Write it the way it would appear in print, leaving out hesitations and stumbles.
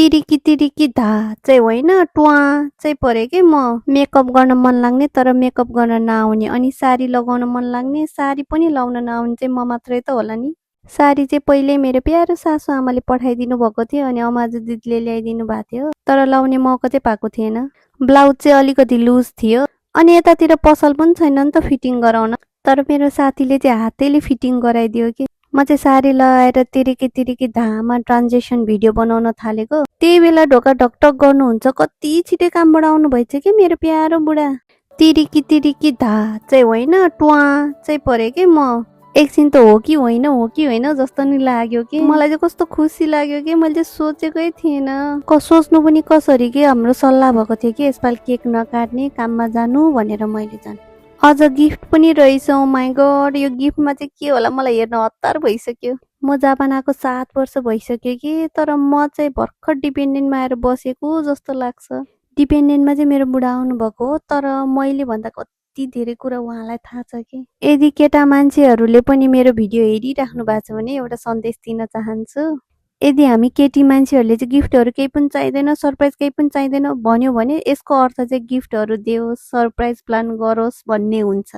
तिरिकी धा चाहिँ होइन ट्वा चाहिँ परे के म मेकअप गर्न मन लाग्ने तर मेकअप गर्न नआउने अनि साडी लगाउन मन लाग्ने साडी पनि लाउन नआउने चाहिँ म मात्रै त होला नि। साडी चाहिँ पहिले मेरो प्यारो सासु आमाले पठाइदिनु भएको थियो अनि अमाजु दिदीले ल्याइदिनु भएको थियो तर लाउने मौका चाहिँ पाएको थिएन। ब्लाउज चाहिँ अलिकति लुज थियो अनि यतातिर पसल पनि छैन नि त फिटिङ गराउन तर मेरो साथीले चाहिँ हातैले फिटिङ गराइदियो कि म चाहिँ साडी लगाएर तिरिकी धामा ट्रान्जेक्सन भिडियो बनाउन थालेको त्यही बेला ढोका ढकढक गर्नुहुन्छ कति छिटै कामबाट आउनु भएछ कि मेरो प्यारो बुढा। तिरिकी धा चाहिँ होइन ट्वा चाहिँ परे के म एकछिन त हो कि होइन जस्तो नि लाग्यो कि मलाई चाहिँ कस्तो खुसी लाग्यो कि मैले सोचेकै थिएन सोच्नु पनि कसरी कि हाम्रो सल्लाह भएको थियो कि यसपालि केक नकाट्ने काममा जानु भनेर मैले जान अझ गिफ्ट पनि रहेछ। ओ माई गड यो गिफ्टमा चाहिँ के होला मलाई हेर्न हतार भइसक्यो। म जापान आएको 7 वर्ष भइसक्यो कि तर म चाहिँ भर्खर डिपेन्डेन्टमा आएर बसेको जस्तो लाग्छ। डिपेन्डेन्टमा चाहिँ मेरो बुढा आउनु भएको हो तर मैले भन्दा कति धेरै कुरा उहाँलाई थाहा छ कि। यदि केटा मान्छेहरूले पनि मेरो भिडियो हेरिराख्नु भएको छ भने एउटा सन्देश दिन चाहन्छु। यदि हामी केटी मान्छेहरूले चाहिँ गिफ्टहरू केही पनि चाहिँदैन सरप्राइज केही पनि चाहिँदैन भन्यो भने यसको अर्थ चाहिँ गिफ्टहरू दियोस् सरप्राइज प्लान गरोस् भन्ने हुन्छ।